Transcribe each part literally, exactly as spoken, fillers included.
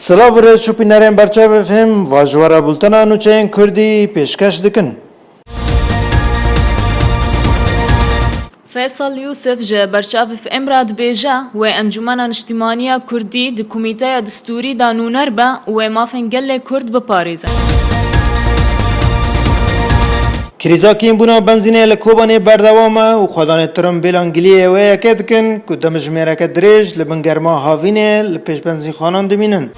Silav û rêz çûpînerên berçav F M, va ji we re bultena nûçeyên kurdî pêşkeş dikin. Feysal Yûsif ji Berçav F M re dibêje, wê Encûmena Niştimanî ya Kurdî di Komîteya Distûrî de nûner be û wê mafên gelê Kurd biparêze. Krîza kêmbûna benzînê li Kobanê berdewam e û xwedanê tirmbêlan giliyê wê yekê dikin ku demjimêreke dirêj li bin germa havînê li pêş benzînxanan dimînin.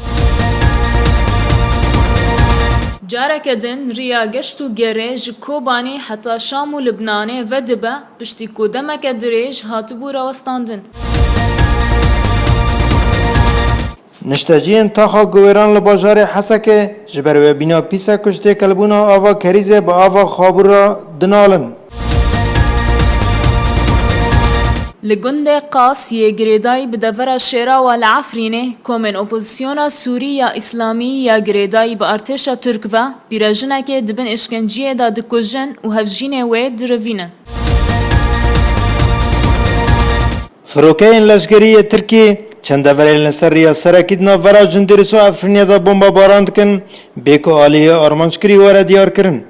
Careke din riya geşt û gerê ji Kobanê heta Şam û Libnanê vedibe, piştî ku demeke dirêj hatibû rawestandin. Nişteciyên taxa Guwêran li bajarê Hesekê ji ber wêbîna pîs e ku ji têkelbûna ava Kerîzê bi ava Xabûr re dinalin. Li gundê Qas yê girêdayî bi devera Şêrawa li Efrînê, komên opozisyona Sûrî ya Îslamî ya girêdayî bi artêşa Tirk ve pîrejinekê di bin îşkenciyê de dikujin û hevjînê wê dirivînin. Firokeyên leşkerî yê Tirkiyê çend deverên li ser riya serekî di navbera Cindirîs û Efrînê de bombebaran dikin, bê ku aliyê armanckirî were diyarkirin.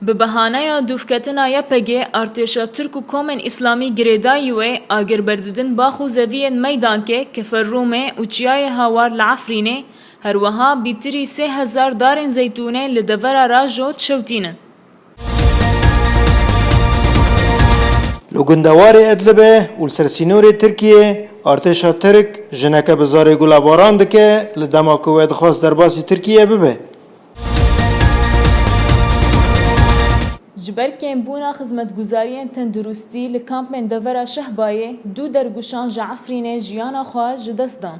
Bi behaneya dûvketina Y P G, artêşa Tirk û komên Îslamî girêdayî wê agir berdidin bax û zeviyên Meydankê, Keferrûmê û Çiyayê Hawar li Efrînê, her wiha bîtirî sê hezar darên zeytûnê li devera Rajo dişewtînin. Li gundewarê Idlibê û li ser sînorê Tirkiyê artêşa Tirk jineke bi zarê gulebaran dike li dema ku wê dixwest derbasî Tirkiye bibe. Ji ber kêmbûna xizmetguzariyên tenduristî li kampên devera Şehbayê du dergûşan ji Efrînê jiyana xwe ji dest dan.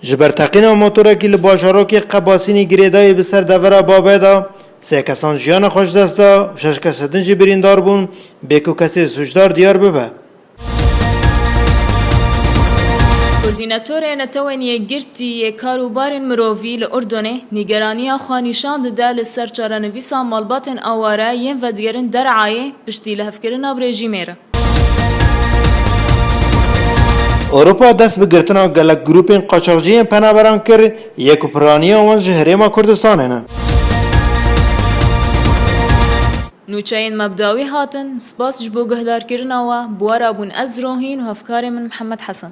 Ji ber teqîna motorekî li bajarokê Qebasînî girêdayî bi ser devera Babê de sê kesan jiyana xwe ji dest da û şeş kesê din jî birîndar bûn, bê ku kesê sûcdar diyar bibe. Koordînatorê Netewên Yekgirtî yê Karûbarên Mirovî li Urdunê nîgeraniya xwe nîşan dide li ser çarenivîsa malbatên aware yên vedigerin Der'ayê piştî lihevkirina bi rejîmê re. Ewropa dest bi girtina gelek grûpên qaçaxciyên penaberan kir, yê ku piraniya wan ji Herêma Kurdistanê ne. Nûçeyên me bi dawî hatin, spas ji bo guhdarkirina we, bi we re bûn ez Rohîn û hevkarê min Mihemed Hesen.